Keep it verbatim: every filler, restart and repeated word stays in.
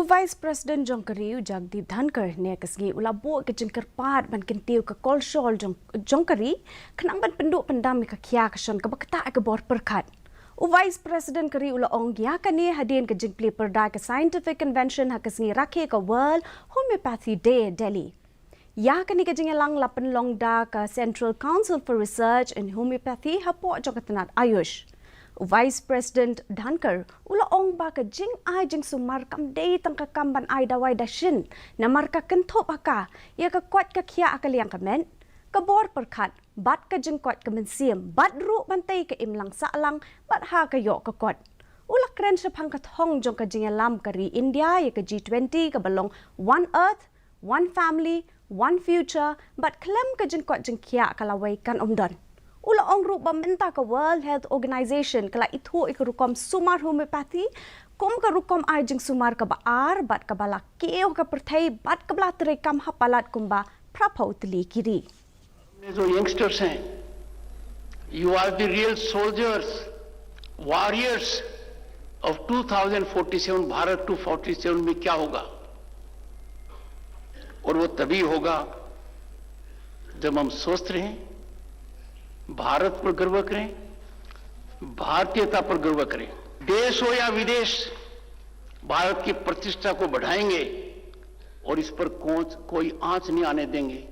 Vice President jong ka ri u Jagdeep Dhankhar ne ka sngi u la buh ka jingkyrpad ban kyntiew ka kolshor jong, jong ka ri, khnang ban pynduh pyndam ïa ka khia ka shon kaba ktah ïa ka bor pyrkhat. U Vice President ka ri u la ong ïa kane hadien ka jingplie pyrda ka Scientific Convention ha ka sngi rakhe ka World Homeopathy Day, Delhi. Ïa kane ka jingïalang la pynlong da ka Central Council for Research in Homeopathy hapoh jong ka tnat Ayush. U Vice President Dhankhar u la ong ba ka jingai jingsumar kam dei tang ka kam ban ai dawai dashin, namar ka kynthup ha ka ïa ka koit ka khiah ha ka liang ka met, ka bor pyrkhat, bad ka jingkoit ka mynsiem, bad ruh ban tei ka imlang sahlang bad ha ka ïoh ka kot. U la kren shaphang ka thong jong ka jingïalam ka ri India ïa ka G twenty kaba long One Earth, One Family, One Future, bad khlem ka jingkoit jingkhiah ka lawei kan ym don. U la ong ruh ba mynta ka World Health Organization ka la ithuh ïa ka rukom sumar homeopathy kum ka rukom ai jingsumar kaba ar bad kaba la kiew ha ka pyrthei bad kaba la treikam ha palat kumba phraphew tylli ki ri. जो youngsters हैं, you are the real soldiers, warriors of two thousand forty seven. Bharat two forty seven में क्या होगा? और वो तभी होगा जब हम स्वस्थ रहें, भारत पर गर्व करें, भारतीयता पर गर्व करें। देश हो या विदेश, भारत की प्रतिष्ठा को बढ़ाएंगे और इस पर कोच- कोई आंच नहीं आने देंगे।